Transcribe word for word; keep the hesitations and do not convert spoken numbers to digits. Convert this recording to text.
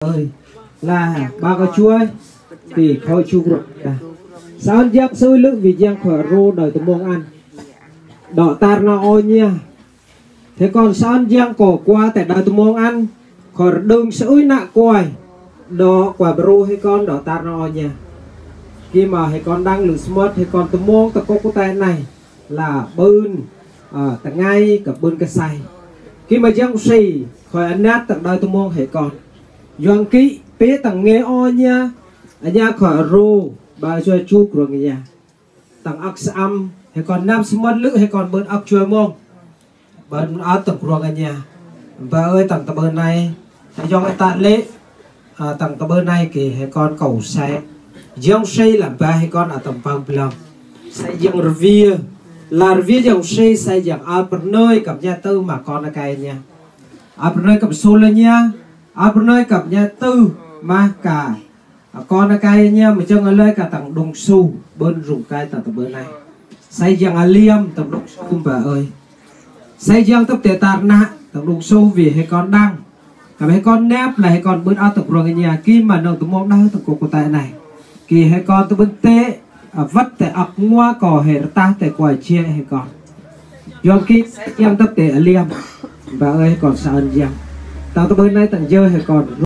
Ơi, la ba kơ chuai, ti khôi chu gru. Sa ơn Yang Sư lưk vì Yang khôi ru đơi tơmông ăn. Đọ tar na ơ Yang. Hê kon sa ơn Yang kơ kua tơ đơi tơmông ăn. Khôi đơng sa ơi nă kuai. Đọ kua bru hê kon đọ tar na ơ Yang. Ki ma hê kon đăng lưk sơmơ̆t hê kon tơmông tơ kŏ kơ tơ nai. La bơn, a, tơngai kơ bơn kơsai. Ki ma Yang Sư, khôi anat tơ đơi tơmông hê kon. Yuan ki, pê tăng nge ơ Yang, Yang khôi ru, ba chuai chu gru Yang. Tăng ăk sơăm, hê kon năm sơmơ̆t lưk hê kon bơn ăk chuai mông. Bơn ăk tơ gru Yang. Ba ơi tăng tơ bơn nai, hê yong ăt lê̆, a, tăng tơ bơn nai ki hê kon kâu sai. Yang Sư la ba hê kon ăt tơm păng blong. Sai Yang rvia, la rvia Yang Sư sai Yang ăp rnơi kăp Yang tơ ma kon ăk kai Yang. Ăp rnơi kăp su la Yang, ăp rnơi kăp Yang tơ ma ka. A, kon ăk kai Yang mă chăng alơi kơ tăng đung su, bơn rung kai tơ tơ bơn nai. Sai Yang aliam tơ đung su ba ơi. Sai Yang tơp tê tar nă, tơ đung su vì hê kon đăng. Kăp hê kon nep la hê kon bơn ăk tơ gru Yang ki ma nơ̆ng tơmông đah tơ kŏ kơ tơ nai. Ki hê kon tơ bơn tê, a, văt tê ăk ngua kơ hê rơtah tê kuai chia hê kon. Yuan ki sai Yang tơp tê aliam. Ba ơi hê kon sa ơn Yang. Tăng tơ bơn nai tăng jơ hê kon.